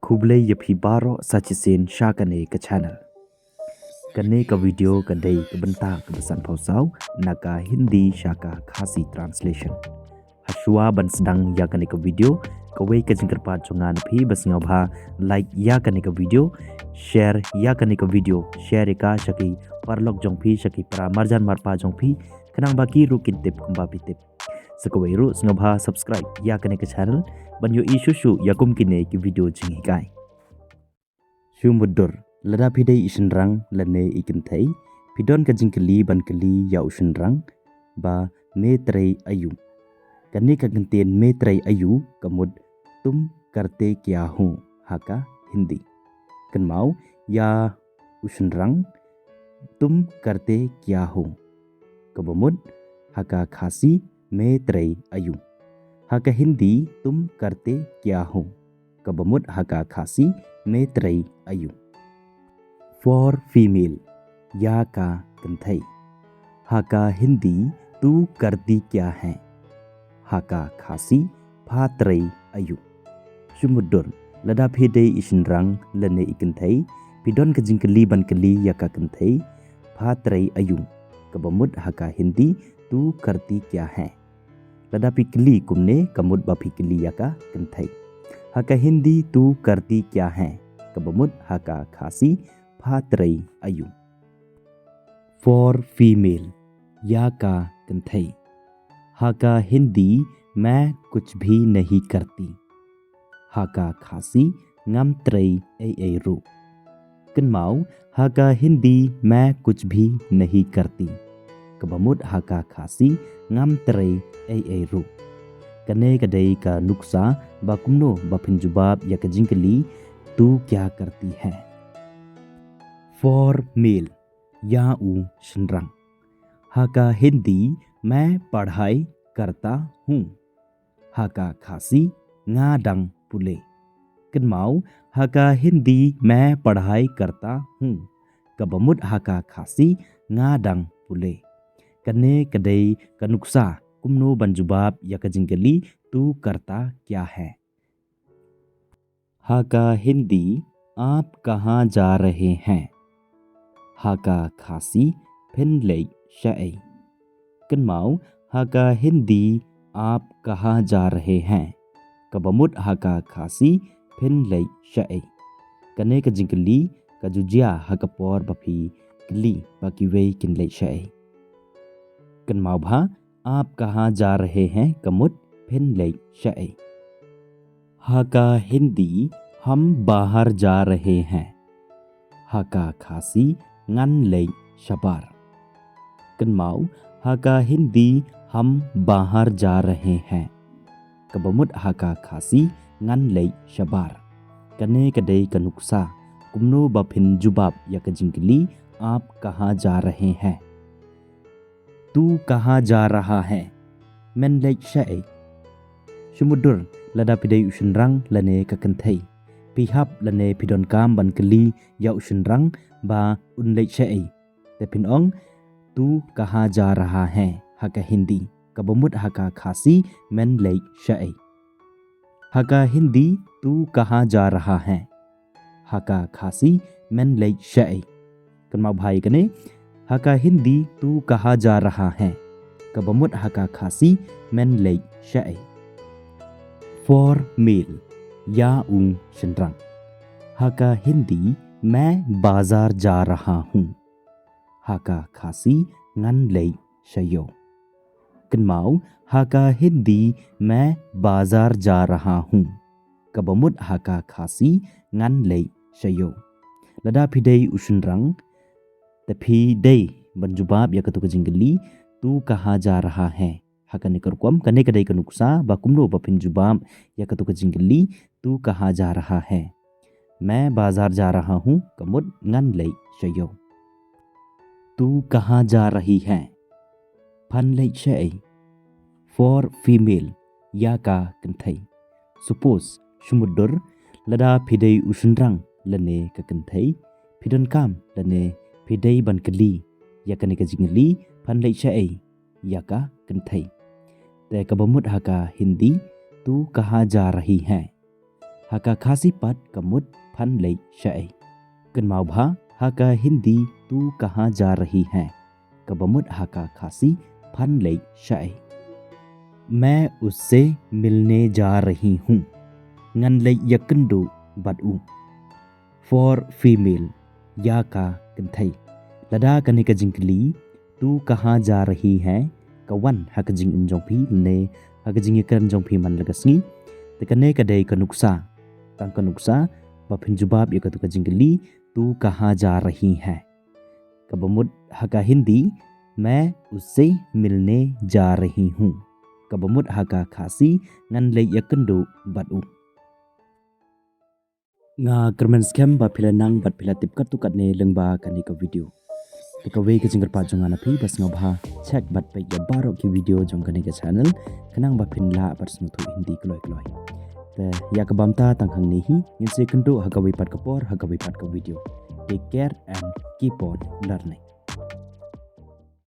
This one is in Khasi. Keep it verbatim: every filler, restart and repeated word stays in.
Khublei ïa phi baroh sa shisien sha kane ka channel. Kane ka video ka dei ka bynta kaba sanphew saw na ka Hindi sha ka Khasi translation. Hashwa ban sdang ïa kane ka video, kawei ka jingkyrpad jong nga na phi ba sngewbha like ïa kane ka video, share ïa kane ka video, share ïa ka sha ki paralok jong phi, sha ki para marjan marpa jong phi, khnang ba ki ruh kin tip kumba phi tip. Sa kawei ruh sngewbha subscribe ïa kane ka channel ban ïohi shuh shuh ïa kum kine ki video jinghikai. Shu mutdur, lada phi dei i shynrang lane i kynthei, phi don ka jingkylli ban kylli ïa u shynrang ba me trei aïu. Kane ka kyntien me trei aïu ka mut tum karte kya ho ha ka Hindi. Kynmaw, ïa u shynrang tum karte kya ho, kaba mut ha ka Khasi me trei aïu. Ha ka Hindi tum karte kya ho, kaba mut ha ka Khasi me trei aïu. For female, ïa ka kynthei. Ha ka Hindi tu karti kya hai, ha ka Khasi pha trei aïu. Shu mutdur, lada phi dei i shynrang lane i kynthei, phi don ka jingkylli ban kylli ïa ka kynthei pha trei aïu, kaba mut ha ka Hindi tu karti kya hai. Lada phi kylli kumne ka mut ba phi kylli ïa ka kynthei. Ha ka Hindi tu karti kya hai, kaba mut ha ka Khasi pha trei aïu. For female, ïa ka kynthei. Ha ka Hindi main kuch bhi nahi karti, ha ka Khasi ngam trei ei ei ruh. Kynmaw, ha ka Hindi main kuch bhi nahi karti, kaba mut ha ka Khasi ngam trei ei ei ruh. Kane ka dei ka nuksa ba kumno ba phin jubab ïa ka jingkylli tu kya karti hai. For male, ïa u shynrang. Ha ka Hindi main padhai karta hu, ha ka Khasi nga dang pule. Kynmaw, ha ka Hindi main padhai karta hu, kaba mut ha ka Khasi nga dang pule. Kane ka dei ka nuksa kumno ban jubab ïa ka jingkylli tu karta kya hai. Ha ka Hindi, aap kahan ja rahe hain? Ha ka Khasi, phin leit shaei? Kynmaw, ha ka Hindi, aap kahan ja rahe hain, kaba mut ha ka Khasi, phin leit shaei? Kane ka jingkylli ka ju jia ha ka por ba phi kylli ba kiwei kin leit shaei. Kynmaw bha, aap kahan ja rahe hain ka mut phin leit shaei. Ha ka Hindi, hum bahar ja rahe hain, ha ka Khasi, ngan leit shabar. Kynmaw, ha ka Hindi, hum bahar ja rahe hain, kaba mut ha ka Khasi, ngan leit shabar. Kane ka dei ka nuksa kumno ba phin jubab ïa ka jingkylli aap kahan ja rahe hain. Tu kahan ja raha hai? Men leit shaei? Shu mutdur, lada phi dei u shynrang lane ka kynthei, phi hap lane phi donkam ban kylli ïa u shynrang ba un leit shaei, te phin ong tu kahan ja raha hai ha ka Hindi, kaba mut ha ka Khasi men leit shaei. Ha ka Hindi tu kahan ja raha hai, ha ka Khasi men leit shaei. Kynmaw bha ïa kane, ha ka Hindi tu kahan ja raha hai, kaba mut ha ka Khasi men leit shaei. For male, ïa u shynrang. Ha ka Hindi main bazar ja raha hu, ha ka Khasi ngan leit sha ïew. Kynmaw, ha ka Hindi main bazar ja raha hu, kaba mut ha ka Khasi ngan leit sha ïew. Lada phi dei u shynrang, te phi dei ban jubab ïa katu ka jingkylli tu kahan ja raha hai. Ha kane ka rukom, kane ka dei ka nuksa ba kumno ba phin jubab ïa katu ka jingkylli tu kahan ja raha hai. Main bazar ja raha hu, ka mut ngan leit sha ïew. Tu kahan ja rahi hai? Phan leit shaei? For female, ïa ka kynthei. Suppose, shu mutdur, lada phi dei u shynrang lane ka kynthei, phi donkam lane phi dei ban kylli ïa kane ka jingkylli phan leit shaei ïa ka kynthei. Te kaba mut ha ka Hindi tu kahan ja rahi hai. Ha ka Khasi pat ka mut phan leit shaei. Kynmaw bha, ha ka Hindi tu kahan ja rahi hai, kaba mut ha ka Khasi phan leit shaei. Main usse milne ja rahi hoon. Ngan leit ïakynduh bad u. For female, ïa ka kynthei. Lada kane ka jingkylli tu kahan ja rahi hai ka wan ha ka jingim jong phi ne ha ka jingïakren jong phi man la ka sngi, te kane ka dei ka nuksa, tang ka nuksa ba phin jubab ïa katu ka jingkylli tu kahan ja rahi hai. Kaba mut ha ka Hindi, main usse milne ja rahi hoon. Kaba mut ha ka Khasi, ngan leit ïakynduh bad u. Nga kyrmen skhem ba phi la nang bad phi la tip katto katne lyngba kane ka video. Te kawei ka jingkyrpad jong nga na phi, ba sngewbha check bad peit ïa baroh ki video jong kane ka channel, khnang ba phin lah ban sngewthuh Hindi kloi kloi. Te ïa kaba mynta tang hangne hi, ngin sa ïakynduh ha kawei pat ka por, ha kawei pat ka video. Take care and keep on learning.